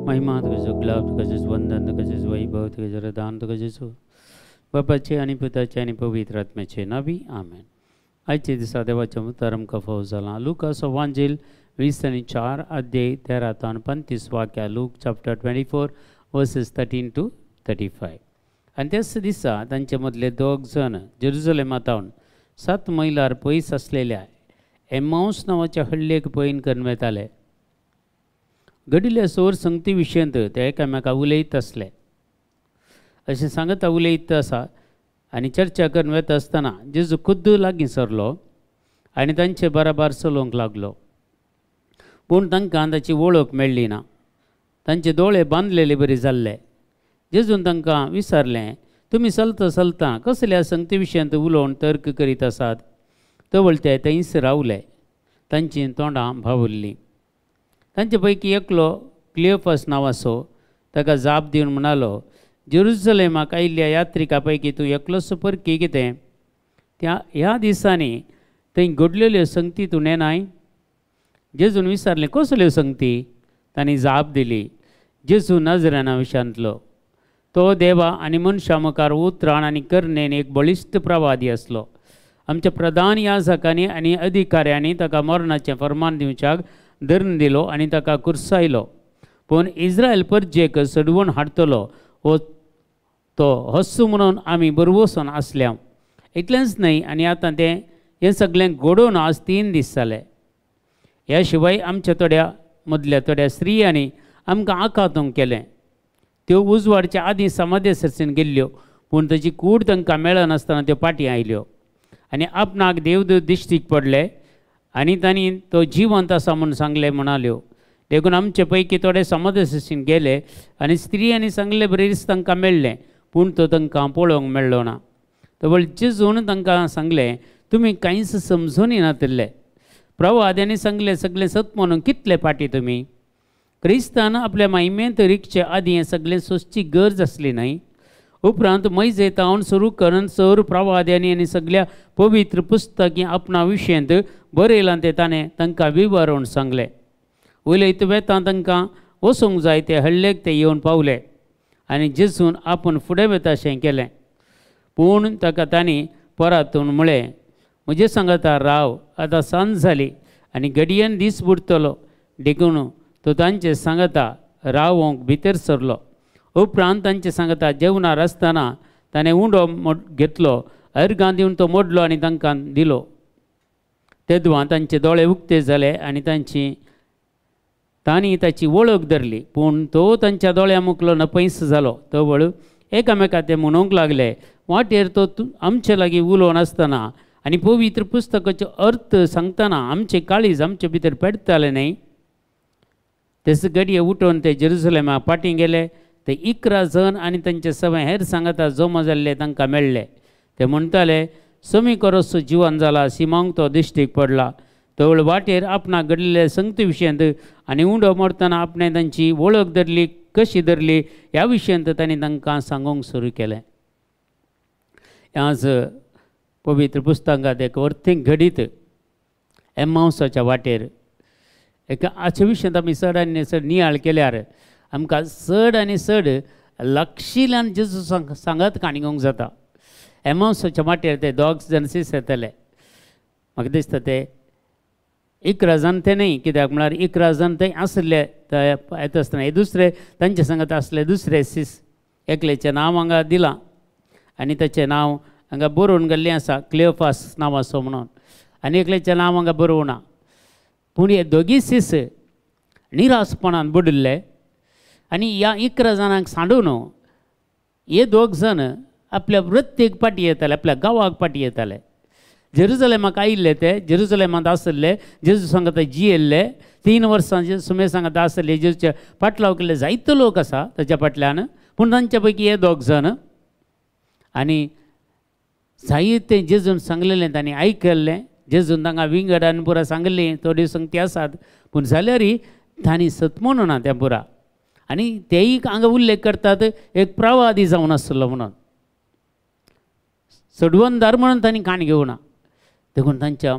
महिमा तुका जेजू, गुलाब तुका जेजू, वंदन तुका जेजू, वैभव तुका जेजू, दान तुका जेजू, बापाचे आनी पुताचे आनी पवित्र आत्म्याचे नावी आमेन. आयचे दिसा देवाच्या मुखार आमकां फावो जालां लुकास वांजेल 20 आनी 4 अध्याय 13 तान 35 वाक्या, लूक चॅप्टर 24 वर्सेस 13 to 35. आनी त्याच दिसा तांचे मदले दोग जण जेरुजलेमा तावन 7 मैलार पयस आसलेल्या एमाउस नांवाच्या हळ्ळेक पयन करून वेताले. घडिल्ल्या सोर संगती विशयंत ते एकामेका उलयत आसले. अशें सांगता उलयत आसा आनी चर्चा करून वेता आसतना जेजू खुद्द लागीं सरलो आनी तांचे बराबर चलोवंक लागलो. पूण तांकां ताची वळख मेळ्ळी ना. तांचे दोळे बांदलेले बरी जाल्ले. जेजून तांकां विचारलें, तुमी चलता चलता कसल्या संगती विशयांत उलोवन तर्क करीत आसात? तवळ ते थंयच रावले. तांचीं तोंडां भावल्लीं. तांचे पैकी एकलो क्लियोफास नांवाचो ताका जाप दिवन म्हणालो, जेरुजलेमाक आयिल्ल्या यात्रिका पैकी तूं एकलोच परकी कितें? त्या ह्या दिसांनी थंय घडलेल्यो संगती तूं नेनाय? जेजून विचारलें, कसल्यो संगती? तांणी जाप दिली, जेजू नजरेना विशांतलो. तो देवा आनी मनशां मुखार उतरान आनी करणेन एक बळिश्ट प्रवादी आसलो. आमच्या प्रधान याजकांनी आनी अधिकाऱ्यांनी ताका मरणाचें फर्मान दिवच्याक धरून दिलो आनी ताका कुर्सायलो. पूण इस्रायल परजेक सडवून हाडटलो हो तो हस्सू म्हणून आमी बरवसून आसल्या. इतलेंच न्हय, आनी आतां तें हें सगळें घडोवन आज 3 दीस जाले. ह्या शिवाय आमच्या थोड्या मदल्या थोड्या स्त्रियांनी आमकां आकातूंक केलें. त्यो उजवाडच्या आदीं समाधी सरसीन गेल्ल्यो, पूण ताची कूड तांकां मेळनासतना त्यो पाटी आयल्यो आनी आपणाक देवदूत दिश्टीक पडले आनी तांणी तो जिवंत आसा म्हूण सांगलें म्हणाल्यो. देखून आमचे पैकी थोडे समाधी सरसीन गेले आनी स्त्रियांनी सांगले बरेच तांकां मेळ्ळें, पूण तो तांकां पळोवंक मेळ्ळो ना. तवळ जेजून तांकां सांगलें, तुमी कांयच समजून नातिल्ले. प्रवाद्यांनी सांगलें सगळें सत म्हणून कितले पाटी तुमी? क्रिस्तान आपल्या महिमेंत रिगचे आदीं हें सगळें सोंसची गरज आसली न्हय. उपरांत मैजे तावन सुरू करून सर प्रवाद्यांनी आनी सगळ्या पवित्र पुस्तकी आपणा विशयंत बरयलां तें ताणें तांकां विवरण सांगलें. उलयत वेता तांकां वचूंक जाय ते हळ्ळेक ते येवन पावले आनी जेजून आपूण फुडें वेता अशें केलें. पूण ताका तांणी परातून म्हळें, म्हजे सांगता राव, आतां सांज जाली आनी घडयेन दीस बुडटलो. देखून तो तांचे सांगता रावोंक भितर सरलो. उपरांत तांचे सांगता जेवणार आसतना ताणें उंडो घेतलो, अर्गां दिवन तो मोडलो आनी तांकां दिलो. तेदवां तांचे दोळे उक्ते जाले आनी तांणी ताची वळख धरली, पूण तो तांच्या दोळ्या मुखलो नपयस जालो. तवळ एकामेका ते म्हणूंक लागले, वाटेर तो आमचे लागीं उलोवन आसतना आनी पवित्र पुस्तकाचो अर्थ सांगतना आमचे काळीज आमचे भितर पेटतालें न्हय? तेच घडये उठोवन ते जेरुजलेमा फाटीं गेले. ते 11 जण आनी तांचे सगळे हेर सांगता जमा जाल्ले तांकां मेळ्ळे. ते म्हणटाले, समी कोरोस जिवन जाला, सिमांक तो दिश्टीक पडला. तवळ वाटेर आपणाक घडिल्ले संगती विशयंत आनी उंडो मोडटना आपणें तांची वळख धरली कशी धरली ह्या विशयंत तांणी तांकां सांगूंक सुरू केलें. आज पवित्र पुस्तकांत एक अर्थीक घडीत एमाउसाच्या वाटेर एका हाचे विशयांत आमी चड आनी चड नियाळ केल्यार आमकां चड आनी चड लक्षिल्यान जेजू सांगात काणी घेवंक जाता. एमाउसाच्या वाटेर ते दोग जण सीस येतले. म्हाका दिसता ते 11 जाण ते न्हय, कित्याक म्हळ्यार 11 जाण ते आसले ते येता आसतना हे दुसरे तांचे सांगात आसले दुसरे सीस. एकल्याचें नांव हांगा दिलां आनी ताचें नांव हांगा बरोवन गेल्लें आसा, क्लियोफास नांवाचो म्हणून, आनी एकल्याचें नांव हांगा बरोवना. पूण हे दोगी सीस निरासपणान बुडिल्ले आनी ह्या 11 जाणांक सांडून हे दोग जाण आपल्या वृत्तीक पाटी येताले, आपल्या गांवाक पाटी येताले. जेरुजलेमाक आयिल्ले, ते जेरुजलेमांत आसले, जेजू सांगता जियेल्ले 3 वर्सां सुमे सांगता आसले. जेजूच्या फाटलाव केल्ले जायते लोक आसा ताच्या फाटल्यान, पूण तांच्या पैकी हे दोग जाण आनी जायते जेजून सांगलेलें तांणी आयकल्लें. जेजून तांकां विंगड आनी पुरा सांगलें, थोड्यो संगती आसात, पूण जाल्यारय तांणी सत म्हणूना ना तें पुरा. आनी तेय हांगा उल्लेख करतात एक प्रवादी जावन आसलो म्हणून, सडवणदार म्हणून तांणी काणी घेवना. देखून तांच्या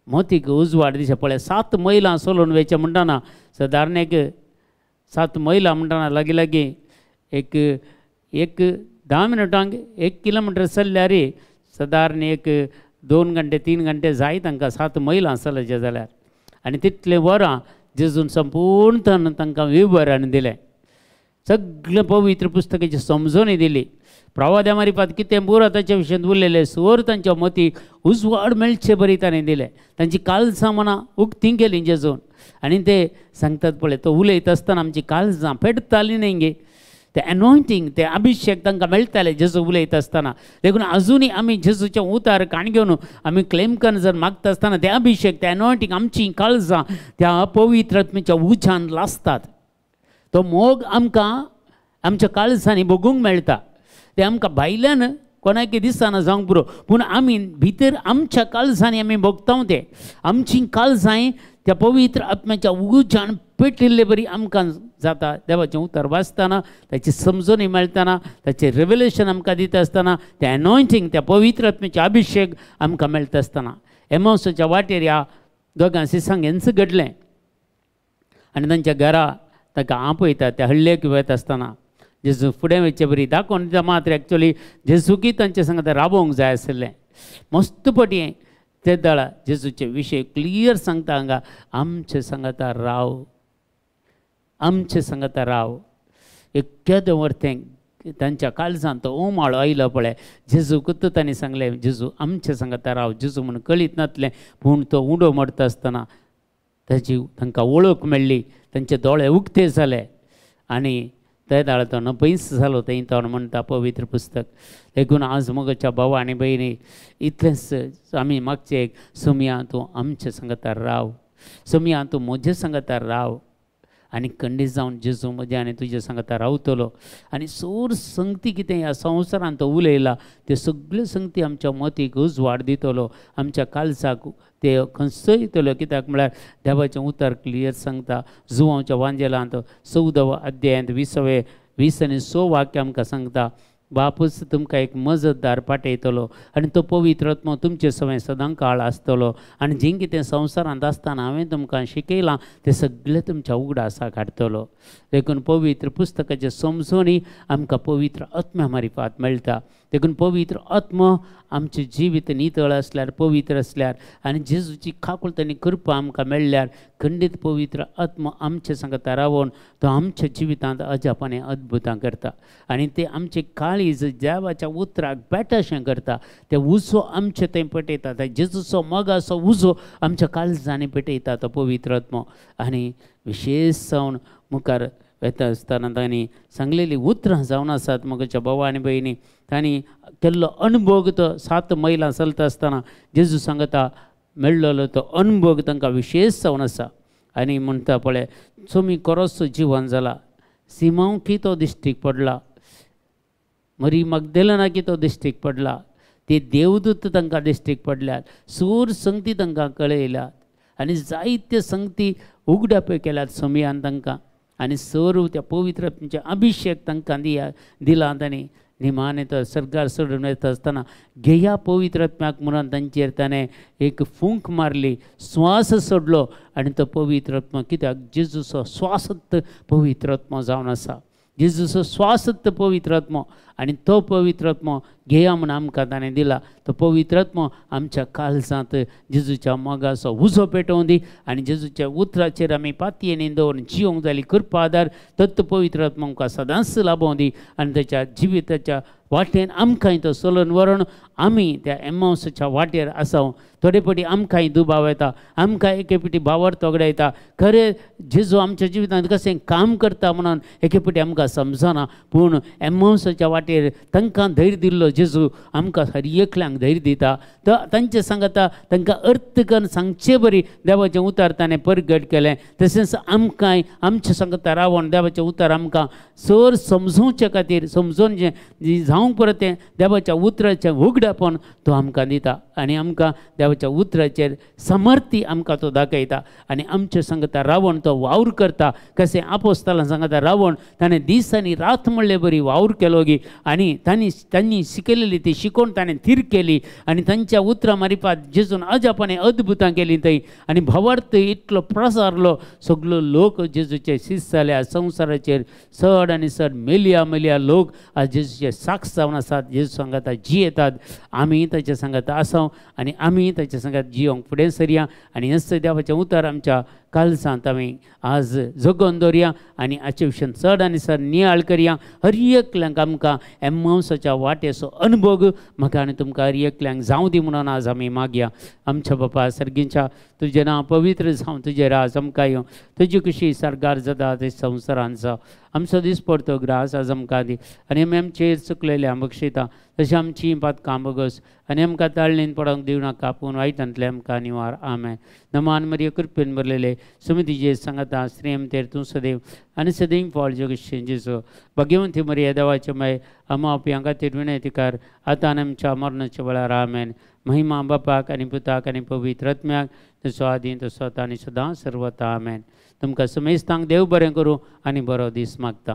मोतीक उजवाड दिशा पळय 7 मैलां चलोवन वयचें म्हणटना सादारण एक 7 मैलां म्हणटना लागीं लागीं एक एक 10 मिनटांक 1 किलोमिटर चल्ल्यार सादारण एक 2 घंटे 3 घंटे जाय तांकां 7 मैलां चलचें जाल्यार. आनी तितले वरां जेजून संपूर्ण तांकां विवरण दिलें, सगळें पवित्र पुस्तकाची समजणी दिली. प्रवाद्या मारिफात कितें पुरो ताच्या विशयांत उरलेलें सोर तांच्या मती उजवाड मेळचे बरी ताणें दिलें. तांची काळजां मनां उक्तीं केलीं जेजून. आनी ते सांगतात पळय, तो उलयता आसतना आमची काळजां पेटतालीं न्ही गे, ते एनॉयंटींग ते अभिशेक तांकां मेळटाले जेजू उलयता आसतना. देखून अजुनूय आमी जेजूचें उतार काण घेवन आमी क्लेम करून जर मागता आसतना ते अभिशेक ते एनॉयंटींग आमची काळजां त्या पवित्र आत्म्याच्या उज्यान लासतात. तो मोग आमकां आमच्या काळजांनी भोगूंक मेळटा. ते आमकां भायल्यान कोणाक दिसना जावंक पुरो, पूण आमी भितर आमच्या काळजांनी आमी भोगता ते. आमची काळजांय त्या पवित्र आत्म्याच्या उज्यान पेटिल्ले बरी आमकां जाता. देवाचें उतर वाचतना ताची समजणी मेळटना ताचें रेवलेशन आमकां दिता आसतना तें एनॉयंटींग त्या पवित्र आत्म्याचे अभिशेक आमकां मेळटा आसतना. एमावसाच्या वाटेर ह्या दोगां सिसांक हेंच घडलें आनी तांच्या घरा ताका आपयता त्या हळ्ळेक वता आसतना जेजू फुडें वचचे बरी दाखोवन दिता. मात्र एक्चुअली जेजूकी तांचे सांगता राबोवंक जाय आशिल्लें. मस्त पटी ते दळा जेजूचे विशय क्लियर सांगता हांगा, आमचे सांगता राव, आमचे सांगता राव. एक केदें वर्तें तांच्या काळजांत तो उमाळो आयलो पळय. जेजूकूच तांणी सांगलें जेजू आमचे सांगता राव. जेजू म्हूण कळीत नासलें, पूण तो उडो मोडटा आसतना ताची तांकां वळख मेळ्ळी, तांचे दोळे उक्ते जाले आनी ते दाळ तो नपयस जालो थंय तो म्हणटा पवित्र पुस्तक. देखून आज मोगाच्या भावा आनी भयणी इतलेंच आमी मागचें एक, सोमया तूं आमचे सांगता राव, सोमया तूं म्हजे सांगता राव. आनी खंडीत जावन जेजू म्हजें आनी तुजें सांगता रावतलो. आनी सोर संगती कितें ह्या संवसारांत तो उलयला त्यो सगल्यो संगती आमच्या मतीक उजवाड दितलो, आमच्या काळजाक ते खंयचो कित्याक म्हळ्यार देवाचें उतर क्लियर सांगता. जुवांच्या वांजेलांत 14 अध्यायांत 20 आनी 6 वाक्य आमकां सांगता, बापूच तुमकां एक मजतदार पाठयतलो आनी तो पवित्र आत्मो तुमचे सवय सदां काळ आसतलो आनी जें कितें संवसारांत आसतना हांवें तुमकां शिकयलां तें सगळें तुमच्या उगडासाक हाडटलो. देखून पवित्र पुस्तकाचें समजणी आमकां पवित्र आत्म्या मारिफात मेळटा. देखून पवित्र आत्मो आमचें जिवीत नितळ आसल्यार, पवित्र आसल्यार आनी जेजूची काकुळट आनी कृपा आमकां मेळ्ळ्यार खंडीत पवित्र आत्मो आमचे सांगता रावून तो आमच्या जिवितांत अजाप आनी अद्भुतां करता आनी ते आमचे काळीज देवाच्या उतराक पेटशें करता. ते उजो आमचे थंय पेटयता, ते जेजूचो मोगाचो उजो आमच्या काळजांनी पेटयता तो पवित्र आत्मो. आनी विशेश जावन मुखार वता आसतना तांणी सांगलेलीं उतरां जावन आसात म्हज्या भावा आनी भयणी. तांणी केल्लो अणभोग तो 7 मैलां चलता आसतना जेजू सांगता मेळ्ळो तो अणभोग तांकां विशेश जावन आसा. आनी म्हणटा पळय, सोमी कोरोसो जिवन जाला, सिमांवकी तो दिश्टीक पडला, मरी मगदेलनाकी तो दिश्टीक पडला, ते देवदूत तांकां दिश्टीक पडल्यात, सूर संगती तांकां कळयल्यात आनी जायते संगती उगडापे केल्यात सोमयान तांकां. आनी सर्व त्या पवित्र आत्म्याचे अभिशेक तांकां दिला तांणी. निमाणें तो सर्गार सोडून वता आसतना घेया पवित्र आत्म्याक म्हणून तांचेर ताणें एक फूंक मारली, स्वास सोडलो आनी तो पवित्र आत्मा, कित्याक जेजूचो स्वासत पवित्र आत्मा जावन आसा, जेजूचो स्वासत पवित्र आत्मो आनी तो पवित्र आत्मो घेया म्हूण आमकां ताणें दिला. तो पवित्र आत्मो आमच्या काळजांत जेजूच्या मोगाचो उजो पेटोवन दी आनी जेजूच्या उतराचेर आमी पातयेनी दवरून जिवंक जाली कृपा आदार तत्व पवित्र आत्मो आमकां सदांच लाबोवं दी आनी ताच्या जिविताच्या वाटेन आमकांय तो चलून व्हरून आमी त्या एमावसाच्या वाटेर आसा. थोडे फावटी आमकांय दुबाव येता, आमकां एके फावटी भावार्थ तोगडायता, खरें जेजू आमच्या जिवितांत कशें काम करता म्हणून एके फावटी आमकां समजना. पूण एमावसाच्या वाटेर तांकां धैर्य दिल्लो जेजू आमकां हर एकल्यांक धैर्य दिता. तो तांचे सांगता तांकां अर्थ करून सांगचे बरी देवाचें उतर ताणें परगट केलें. तशेंच आमकांय आमचे सांगता रावण देवाचें उतर आमकां सर समजोवचे खातीर समजून जें जावंक परत तें देवाच्या उतराचें उगडापण तो आमकां दिता. आनी आमकां देवाच्या उतराचेर समर्थी आमकां तो दाखयता आनी आमचे सांगता रावण तो वावर करता. कशें आपोस्तालां सांगता रावण ताणें दीस आनी रात म्हणले बरी वावर केलो गी आनी तांणी शिकयलेली ती शिकोवन ताणें थीर केली आनी तांच्या उतरां मारिपात जेजून अजापाने अद्भुतां केली थंय आनी भावार्थ इतलो प्रसारलो सगलो लोक जेजूचे शिस्त जाल्या. संवसाराचेर चड आनी चड मेलिया मेलिया लोक आज जेजूचे साक्ष जावन आसात, जेजू सांगाता जियेतात. आमी ताच्या सांगाता आसाव आनी आमी ताच्या सांगात जियोंक फुडें सरया आनी हेंच देवाचें उतर आमच्या कालसांत आमी आज जगोवन दवरया आनी हाचे विशयान चड आनी चड नियाळ करया. हर एकल्यांक आमकां एम्मावसाच्या वाटेचो अनुभव म्हाका आनी तुमकां हर एकल्यांक जावं दी म्हणून आज आमी मागया. आमच्या बापा सर्गींच्या, तुजें नांव पवित्र जावं, तुजें राज आमकां येवं, तुजी खुशी सरकार जाता ते संवसारान जावं. आमचो दिसपडतो ग्रास आज आमकां दी आनी आमी आमचेर चुकलेले बक्षिता तशें आमची पातकां बगस आनी आमकां ताळणीन पडोंक दिवं नाका पूण वायटांतलें आमकां निवार. आमेन. नमान मरिया, कृपेन भरलेले, सुमितीचे सांगता श्रेम तेर तूं सदैव आनी सदैव फळ जगशें जेजू. भाग्यवंती मरिया, देवाचे माय, आमा आपयां खातीर विनंती कर आतां आनी आमच्या मरणाच्या वेळार. आमेन. महिमा बापाक आनी पुताक आनी पवित्र आत्म्याक, तसो आदी तसो आतां आनी सदां सर्वता. आमेन. तुमकां समेस्तांक देव बरें करूं आनी बरो दीस मागता.